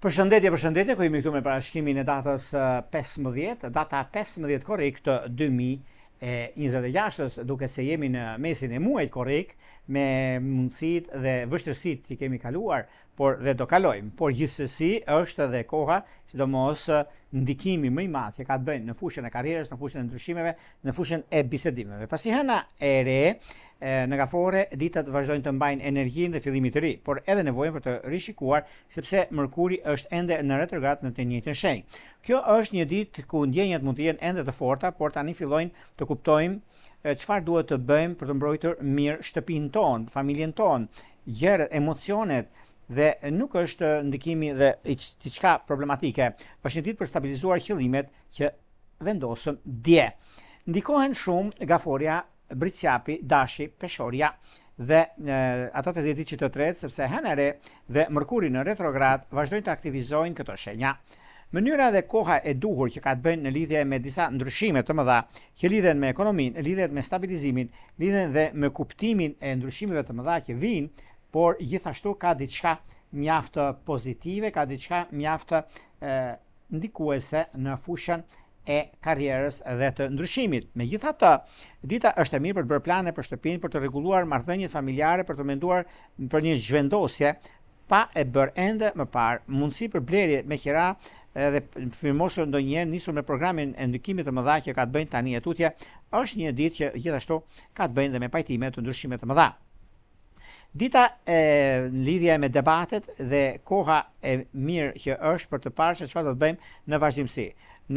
Përshëndetje, përshëndetje, ku jemi këtu me parashikimin e datës 15, data 15 korrik të 2026-ës, duket se jemi në mesin e muajit korrik me mundësitë dhe vështirësitë që kemi kaluar, por dhe do kalojmë. Por gjithsesi është edhe koha, sidomos ndikimi më i madh që ka të bëjë në fushën e karrierës, në fushën e ndryshimeve, në fushën e bisedimeve. Pasi hëna e re në gaforre, ditët vazhdojnë të mbajnë energjinë dhe fillimit të ri, por edhe nevojën për të rishikuar sepse Mërkuri është ende në retrograd në të njëjtën shenjë. Kjo është një ditë ku ndjenjat mund të jenë ende të forta, por tani fillojnë të kuptojmë çfarë duhet të bëjmë për të mbrojtur mirë shtëpinë tonë, familjen tonë, gjërat, emocionet dhe nuk është ndikimi dhe diçka problematike. Është një ditë për stabilizuar qëllimet që vendosëm dje. Ndikohen shumë gaforja, Bricjapi, Dashi, Peshorja dhe e, ata të dhjetit të tretë, sepse Hëna e Re dhe Mërkuri në retrograd vazhdojnë të aktivizojnë këto shenja. Mënyra dhe koha e duhur që ka të bëjnë në lidhje me disa ndryshime të mëdha që lidhen me ekonominë, lidhen me stabilizimin, lidhen dhe me kuptimin e ndryshimeve të mëdha që vijnë, por gjithashtu ka diçka mjaft pozitive, ka diçka mjaft e, ndikuese në fushën e karrierës dhe të ndryshimit. Megjithatë, dita është e mirë për të bërë plane për shtëpinë, për të rregulluar marrëdhëniet familjare, për të menduar për një zhvendosje pa e bërë ende më parë, mundësi për blerje me qira dhe firmosur ndonjëherë nisur me programin e ndikimit të mëdha që ka të bëjnë tani e tutje, është një ditë që gjithashtu ka të bëjnë dhe me pajtime të ndryshime të mëdha. Dita e lidhja me debatet dhe koha e mirë që është për të parë se çfarë do të bëjmë në vazhdimësi,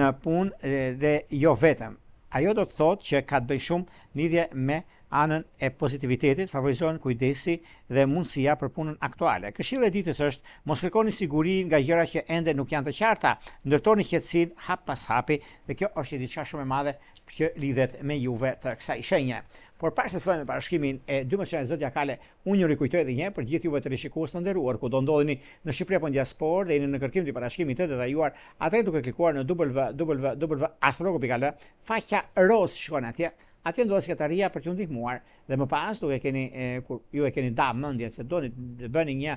në punë dhe jo vetëm. Ajo do të thotë që ka të bëjë shumë lidhje me anën e pozitivitetit, favorizohen kujdesi dhe mundësia për punën aktuale. Këshilla e ditës është mos kërkoni siguri nga gjëra që ende nuk janë të qarta, ndërtoni qetësinë hap pas hapi dhe kjo është një diçka shumë e madhe që lidhet me juve të kësaj shenje. Por para se të fillojmë me parashikimin e 12 shenjave zodiakale, unë ju rikujtoj edhe një herë për gjithë juve të rishikues të nderuar, kudo ndodheni në Shqipëri apo në diasporë dhe jeni në kërkim të parashikimit të detajuar, atëherë duke klikuar në www.astrologu.al, faqja rozë shkon atje, atje ndodhet sekretaria për t'ju ndihmuar dhe më pas duke keni e, kur ju e keni da mendjen se doni të bëni një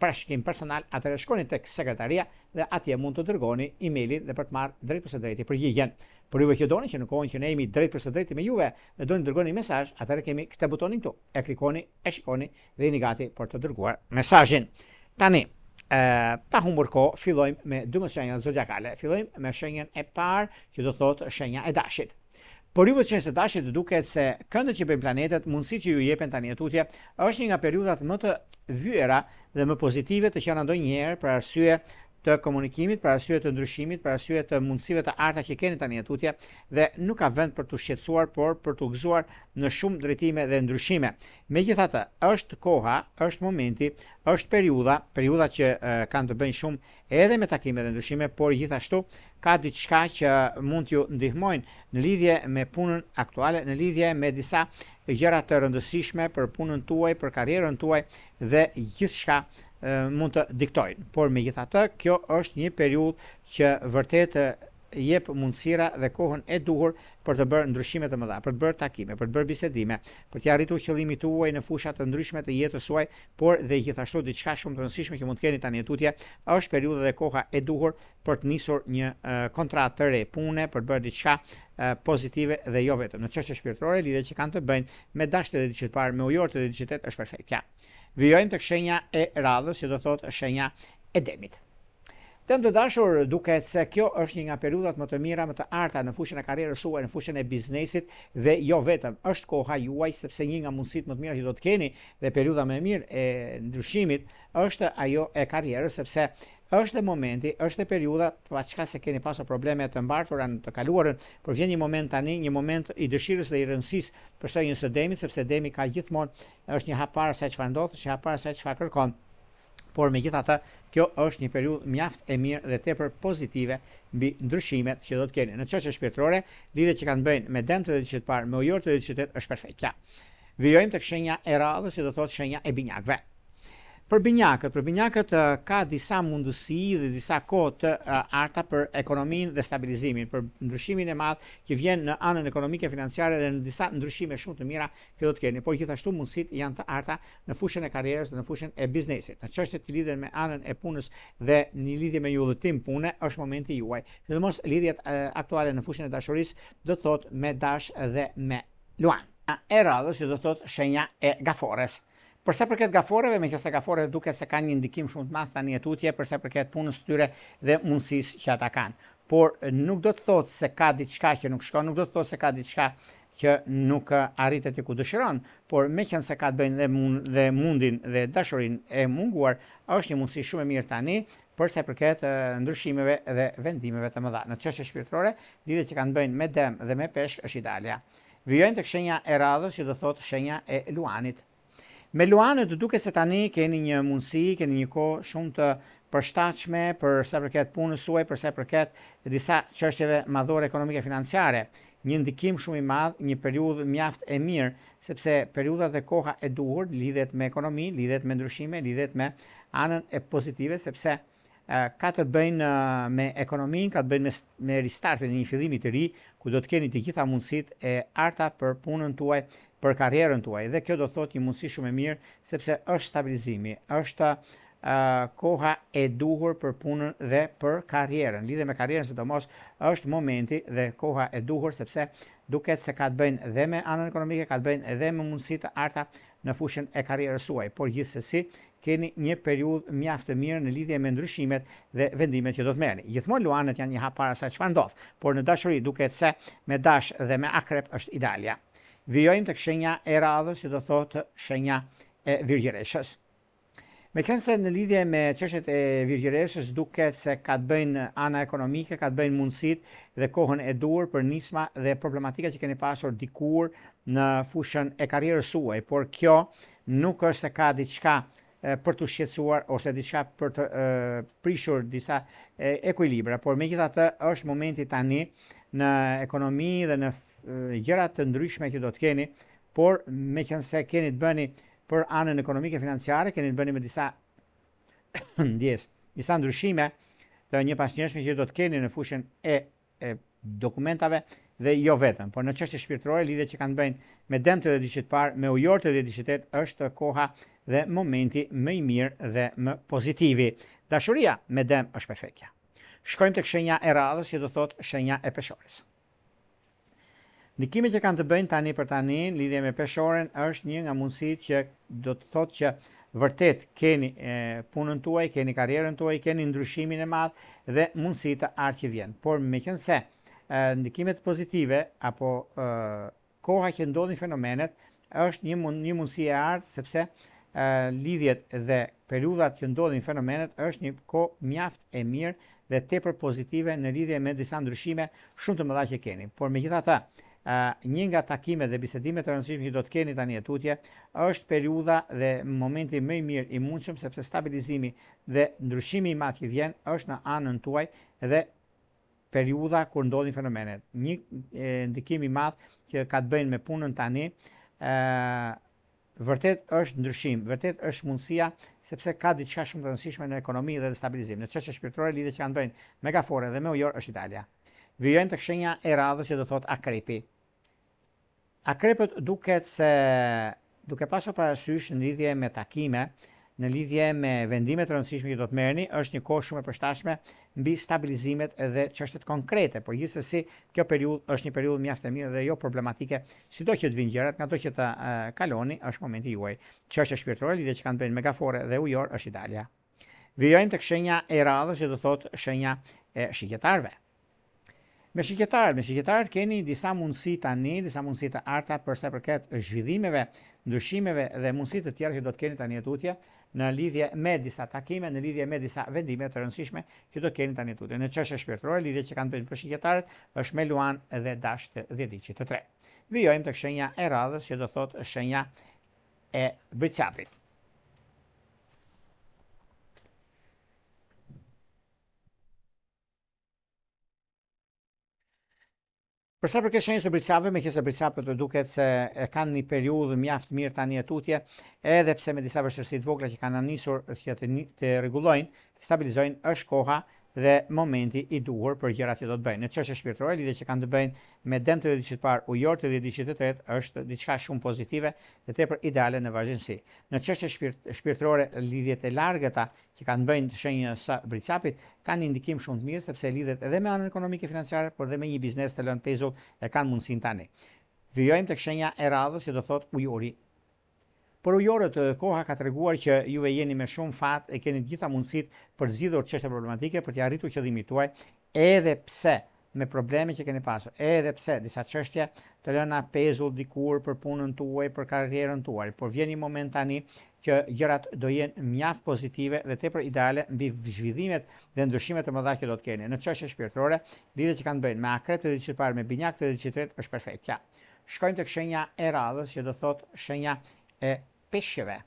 parashikim personal, atëherë shkoni tek sekretaria dhe atje mund të dërgoni emailin dhe për të marrë drejtpërsëdrejti përgjigjen. Për juve që doni që në kohën që ne jemi drejtpërsëdrejti me juve dhe doni të dërgoni mesazh, atëherë kemi këtë butonin këtu. E klikoni, e shikoni dhe jeni gati për të dërguar mesazhin. Tani, e, pa humbur kohë, fillojmë me 12 shenjat zodiakale. Fillojmë me shenjën e parë, që do thotë shenja e dashit. Për juve të shenjës së dashit duket se këndet që bëjnë planetet, mundësitë që ju jepen tani e tutje, është një nga periudhat më të vyera dhe më pozitive të qena ndonjëherë për arsye të komunikimit, për arsye të ndryshimit, për arsye të mundësive të arta që keni tani e tutje dhe nuk ka vend për t'u shqetësuar, por për t'u gëzuar në shumë drejtime dhe ndryshime. Megjithatë, është koha, është momenti, është periudha, periudha që e, kanë të bëjnë shumë edhe me takime dhe ndryshime, por gjithashtu ka diçka që mund t'ju ndihmojnë në lidhje me punën aktuale, në lidhje me disa gjëra të rëndësishme për punën tuaj, për karrierën tuaj dhe gjithçka mund të diktojnë. Por megjithatë, kjo është një periudhë që vërtet jep mundësira dhe kohën e duhur për të bërë ndryshime të mëdha, për të bërë takime, për të bërë bisedime, për të arritur qëllimin tuaj në fusha të ndryshme të jetës suaj, por dhe gjithashtu diçka shumë të rëndësishme që mund të keni tani e tutje, është periudha dhe koha e duhur për të nisur një kontratë të re pune, për të bërë diçka pozitive dhe jo vetëm. Në çështje shpirtërore, lidhjet që kanë të bëjnë me dashtë dhe diçka të parë, me ujor të diçka është perfektja. Vijojmë tek shenja e radhës, që do thotë shenja e demit. Dem të dashur, duket se kjo është një nga periudhat më të mira, më të arta në fushën e karrierës suaj, në fushën e biznesit dhe jo vetëm. Është koha juaj sepse një nga mundësitë më të mira që do të keni dhe periudha më e mirë e ndryshimit është ajo e karrierës sepse është momenti, është periudha, paçka se keni pasur probleme të mbartura në të kaluarën, por vjen një moment tani, një moment i dëshirës dhe i rëndësisë për shenjën së demit, sepse demi ka gjithmonë është një hap para asaj çfarë ndodh, është një hap para asaj çfarë kërkon. Por megjithatë, kjo është një periudhë mjaft e mirë dhe tepër pozitive mbi ndryshimet që do të keni. Në çështje shpirtërore, lidhjet që kanë të bëjnë me dem të të parë, me ujor të të është perfekta. Vijojmë tek shenja e radhës, që do thotë shenja e binjakëve. Për binjakët, për binjakët ka disa mundësi dhe disa kohë të arta për ekonominë dhe stabilizimin, për ndryshimin e madh që vjen në anën ekonomike financiare dhe në disa ndryshime shumë të mira që do të keni, por gjithashtu mundësitë janë të arta në fushën e karrierës dhe në fushën e biznesit. Në çështjet që lidhen me anën e punës dhe në lidhje me një udhëtim pune është momenti juaj. Sidomos lidhjet aktuale në fushën e dashurisë do të thotë me dash dhe me luan. E radhës që do të thotë shenja e gaforres. Për sa përket gaforreve, meqenëse gaforret duket se kanë një ndikim shumë të madh tani e tutje për sa përket punës së tyre dhe mundësisë që ata kanë. Por nuk do të thotë se ka diçka që nuk shkon, nuk do të thotë se ka diçka që nuk arritet ku dëshiron, por meqenëse ka të bëjnë dhe, mund, dhe mundin dhe dashurinë e munguar, është një mundësi shumë e mirë tani për sa i përket ndryshimeve dhe vendimeve të mëdha. Në çështje shpirtërore, lidhjet që kanë të bëjnë me dem dhe me peshk është idealja. Vijojmë tek shenja e radhës që do thotë shenja e Luanit. Me Luanët duket se tani keni një mundësi, keni një kohë shumë të përshtatshme për sa përket punës suaj, për sa përket disa çështjeve madhore ekonomike financiare. Një ndikim shumë i madh, një periudhë mjaft e mirë, sepse periudha dhe koha e duhur lidhet me ekonomi, lidhet me ndryshime, lidhet me anën e pozitive, sepse ka të bëjnë me ekonominë, ka të bëjnë me, me restartin e një fillimi të ri, ku do të keni të gjitha mundësitë e arta për punën tuaj, për karrierën tuaj. Dhe kjo do të thotë një mundësi shumë e mirë, sepse është stabilizimi, është uh, koha e duhur për punën dhe për karrierën. Lidhje me karrierën sidomos është momenti dhe koha e duhur sepse duket se ka të bëjnë dhe me anën ekonomike, ka të bëjnë edhe me mundësi të arta në fushën e karrierës suaj, por gjithsesi keni një periudhë mjaft të mirë në lidhje me ndryshimet dhe vendimet që do të merrni. Gjithmonë luanët janë një hap para asaj çfarë ndodh, por në dashuri duket se me dash dhe me akrep është idealja. Vijojmë tek shenja e radhës që do thotë shenja e virgjëreshës. Meqenëse në lidhje me çështjet e virgjëreshës duket se ka të bëjnë ana ekonomike, ka të bëjnë mundësitë dhe kohën e duhur për nisma dhe problematika që keni pasur dikur në fushën e karrierës suaj, por kjo nuk është se ka diçka për t'u shqetësuar ose diçka për të prishur disa ekuilibra, por megjithatë është momenti tani në ekonomi dhe në gjëra të ndryshme që do të keni, por meqenëse keni të bëni për anën ekonomike financiare, keni të bëni me disa ndjesë, disa ndryshime të njëpasnjëshme që do të keni në fushën e e dokumentave dhe jo vetëm, por në çështje shpirtërore, lidhjet që kanë të bëjnë me dem të dhjetëditëshit të parë, me ujor të dhjetëditëshit të tetë është koha dhe momenti më i mirë dhe më pozitivi. Dashuria me dem është perfektja. Shkojmë tek shenja e radhës që do thotë shenja e peshores. Ndikimet që kanë të bëjnë tani për tani në lidhje me peshoren është një nga mundësitë që do të thotë që vërtet keni e, punën tuaj, keni karrierën tuaj, keni ndryshimin e madh dhe mundësi të artë që vjen. Por meqenëse ndikimet pozitive apo e, koha që ndodhin fenomenet është një mund, një mundësi e artë sepse e, lidhjet dhe periudhat që ndodhin fenomenet është një kohë mjaft e mirë dhe tepër pozitive në lidhje me disa ndryshime shumë të mëdha që keni. Por megjithatë, një nga takimet dhe bisedimet e rëndësishme që do të keni tani e tutje është periudha dhe momenti më i mirë i mundshëm sepse stabilizimi dhe ndryshimi i madh që vjen është në anën tuaj dhe periudha kur ndodhin fenomenet. Një ndikim i madh që ka të bëjnë me punën tani, ë Vërtet është ndryshim, vërtet është mundësia, sepse ka diçka shumë të rëndësishme në ekonomi dhe në stabilizim. Në çështje shpirtërore lidhje që kanë të bëjnë me gafore dhe me ujor është idealja. Vijojmë tek shenja e radhës që do thotë akrepi. Akrepët duket se duke pasur parasysh në lidhje me takime, në lidhje me vendime të rëndësishme që do të merrni, është një kohë shumë e përshtatshme mbi stabilizimet dhe çështjet konkrete, por gjithsesi kjo periudhë është një periudhë mjaft e mirë dhe jo problematike, sido që të vijnë gjërat, ngado që të kaloni, është momenti juaj. Çështja shpirtërore, lidhje që kanë të bëjnë me gafore dhe ujor është idealja. Vijojmë tek shenja e radhës që do thotë shenja e shigjetarëve. Me shigjetarët, me shigjetarët keni disa mundësi tani, disa mundësi të arta për sa i përket zhvillimeve, ndryshimeve dhe mundësi të tjera që do të keni tani e tutje në lidhje me disa takime, në lidhje me disa vendime të rëndësishme që do të keni tani e tutje. Në çështje shpirtërore, lidhje që kanë të bëjnë për shigjetarët është me Luan dhe Dash të dhjetëditëshit të tretë. Vijojmë tek shenja e radhës që do thotë shenja e Bricjapit. Për Për sa përket shenjës së Bricjapëve, meqenëse Bricjapët duket se e kanë një periudhë mjaft mirë tani e tutje, edhe pse me disa vështirësi të vogla që kanë nisur që të, të rregullojnë, të stabilizojnë, është koha dhe momenti i duhur për gjërat që do të bëjnë. Në çështje shpirtërore, lidhje që kanë të bëjnë me dem të dhjetëditëshit të parë, ujor të dhjetëditëshit të tretë, është diçka shumë pozitive dhe tepër ideale në vazhdimësi. Në çështje shpirt, shpirtërore, lidhjet e largëta që kanë të bëjnë të shenjës së Bricjapit kanë një ndikim shumë të mirë sepse lidhet edhe me anën ekonomike financiare, por edhe me një biznes të lënë pezull e kanë mundësinë tani. Vijojmë tek shenja e radhës që do thotë ujori. Për ujorët, koha ka treguar që juve jeni me shumë fat e keni të gjitha mundësitë për të zgjidhur çështje problematike, për t'ia arritur qëllimit tuaj, edhe pse me probleme që keni pasur, edhe pse disa çështje të lëna pezull dikur për punën tuaj, për karrierën tuaj, por vjen një moment tani që gjërat do jenë mjaft pozitive dhe tepër ideale mbi zhvillimet dhe ndryshimet e mëdha që do të keni. Në çështje shpirtërore, lidhjet që kanë të bëjnë me akrep të dhjetëditëshit të parë, me binjak të dhjetëditëshit të tretë është perfekt. Shkojmë tek shenja e radhës që do thotë shenja e peshqve.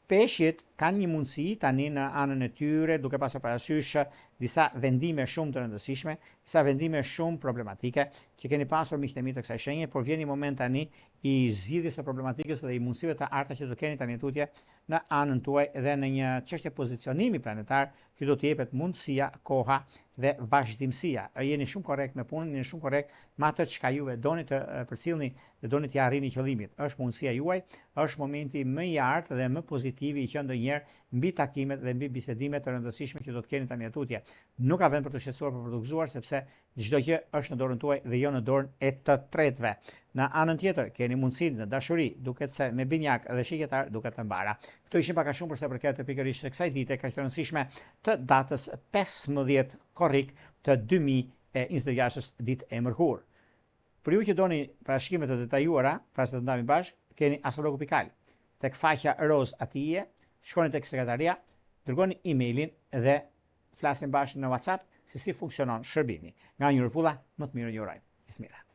Peshqit kanë një mundësi tani në anën e tyre, duke pasur parasysh disa vendime shumë të rëndësishme, disa vendime shumë problematike që keni pasur miqtë e mi të kësaj shenje, por vjen një moment tani i zgjidhjes së problematikës dhe i mundësive të arta që do keni tani tutje në anën tuaj dhe në një çështje pozicionimi planetar që do të jepet mundësia, koha dhe vazhdimësia. Jeni shumë korrekt me punën, jeni shumë korrekt me atë çka juve doni të përcillni dhe doni t'ia arrini qëllimit. Është mundësia juaj, është momenti më i artë dhe më pozitivi i qenë ndonjëherë mbi takimet dhe mbi bisedimet të rëndësishme që do të keni tani e tutje. Nuk ka vend për të shqetësuar për të gëzuar sepse Çdo gjë është në dorën tuaj dhe jo në dorën e të tretëve. Në anën tjetër, keni mundësinë në dashuri, duket se me binjak dhe shigjetar duket të mbara. Këto ishin pak a shumë për sa përket pikërisht të kësaj dite kaq të rëndësishme të datës 15 korrik të 2026-ës ditë e mërkurë. Për ju që doni parashikime të detajuara, para se të ndahemi bashkë, keni astrologu.al. Tek faqja Roz Atije, shkoni tek sekretaria, dërgoni emailin dhe Flasim bashkë në WhatsApp se si funksionon shërbimi. Nga Njurë Pulla, më të mirën ju uroj. Gjithë të mirat.